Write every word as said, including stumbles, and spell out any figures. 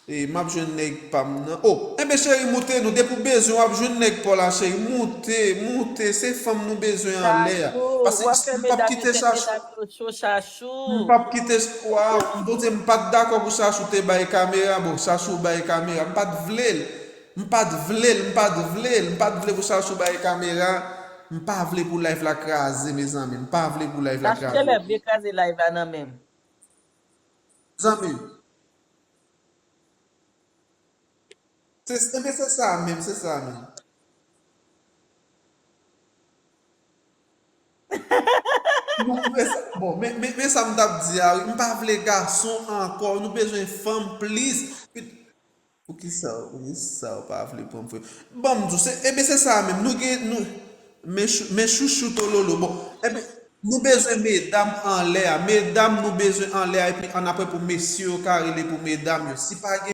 E, m ap jwenn nèg pa m nan. Oh, enben cheri, moute non. Depi w bezwen, w ap jwenn nèg pa w la, cheri. Moute, moute. Se fanm nou bezwen anlè a. Paske m p ap kite Chachou. M p ap kite. Waw, Bondye, m pa t dakò pou Chachou te bay kamera. Bon, Chachou bay kamera. M pa t vle l. M pa t vle l, m pa t vle l, m pa t vle pou Chachou bay kamera. M pa vle pou live la kraze, mezanmi. M pa vle pou live la kraze. Chachou te lè vle kraze live la nan menm. Zanmi. Se, se, men se sa menm, se sa menm. Bon, men, men, men sa m t ap di a, wi. M pa vle gason ankò. Nou bezwen fanm plis. Poukisa, poukisa w pa vle pran m frè? Ban m di w, se, ebyen se sa menm. Nou gen, nou, men chou-, men chouchou tololo. Bon, ebyen, nou bezwen medam anlè a. Medam nou bezwen anlè a, epi annapre pou mesye yo ka rele pou medam yo. Si pa gen